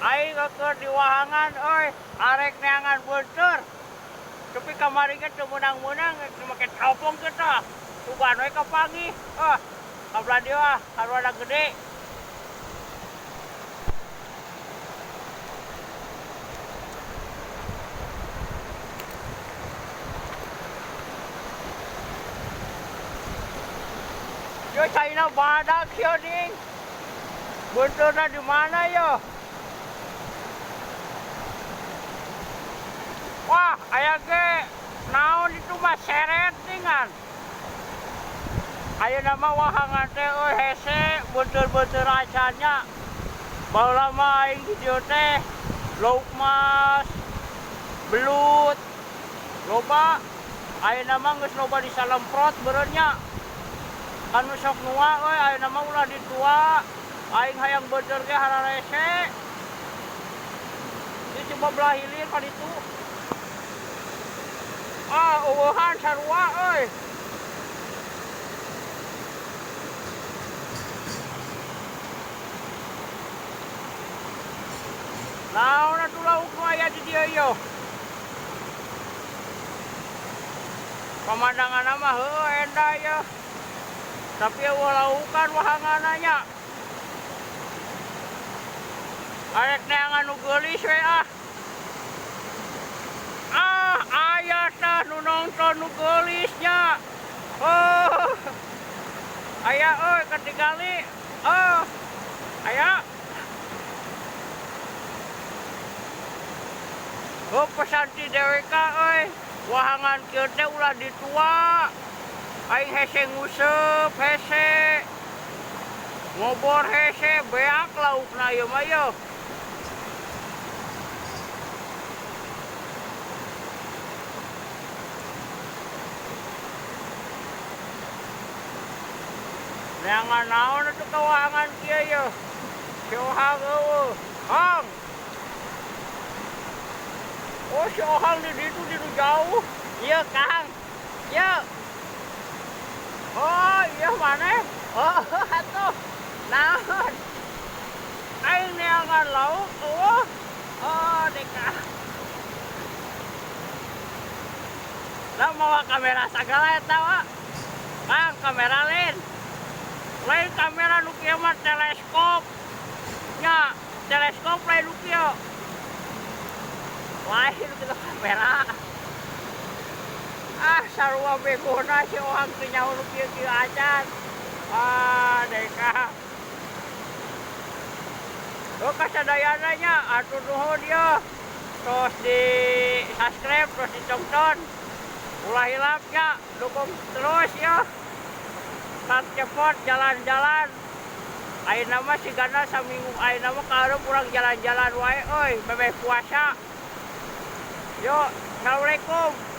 Aing keur di wahangan euy, arek neangan beunteur. Tapi kamari ge teu meunang-meunang, make teropong kieu tah. Sugan we kapanggih. Ah, ka belah dieu ah, ka gede. Yo caina badak yo ding. Beunteurna di mana yo? Wah, aya ge naon itu mah seret ningan. Ayeuna mah wahangan teh euy hese beunteur-beunteur acan nya. Baheula mah aing di dieu teh lauk mas, belut, loba. Ayeuna mah geus loba disalemprot beureun nya. Kan nu sok nua euy ayeuna mah ulah ditua. Aing hayang beunteur ge hararese. Ieu coba belah hilir ka ditu. Ah, eueuhan sarua euy. Naon atuh lauk nu aya di dieu ieu? Pamandanganna mah heueuh endah ieu. Tapi eueuh laukan wahanganna nya. Arek neangan nu geulis we ah. Ah, aya tah nu nongton nu geulis nya. Oh. Aya euy katingali. Oh. Aya. Oh, pesan ti DWK euy. Wahangan kieu teh ulah ditua. Aing hese nguseup, hese. Ngobor hese, beak laukna ieu mah ieu. Neangan naon atuh ka wahangan kieu ieu. Si Ohang eueuh. Hang. Oh, si Ohang di ditu di nu jauh. Ieu Kang. Ieu. Oh, iya maneh. Oh, atuh. Naon? Aing neangan lauk eueuh. Oh, deka. Lah mawa kamera sagala eta wa. Kang, kamera lain. Lain kamera nu kieu mah teleskop. Nya, teleskop lain nu kieu. Lain nu kitu kamera. Ah, sarua begona si Ohang teu nyaho nu kieu-kieu acan. Ah, deka. Oh, kasadayana nya atur nuhun ieu. Terus di subscribe, terus ditonton. Ulah hilap nya, dukung terus ya. Tat cepot jalan-jalan. Ayeuna mah sigana saminggu ayeuna mah kahareup urang jalan-jalan wae euy, memeh puasa. Yo, assalamualaikum.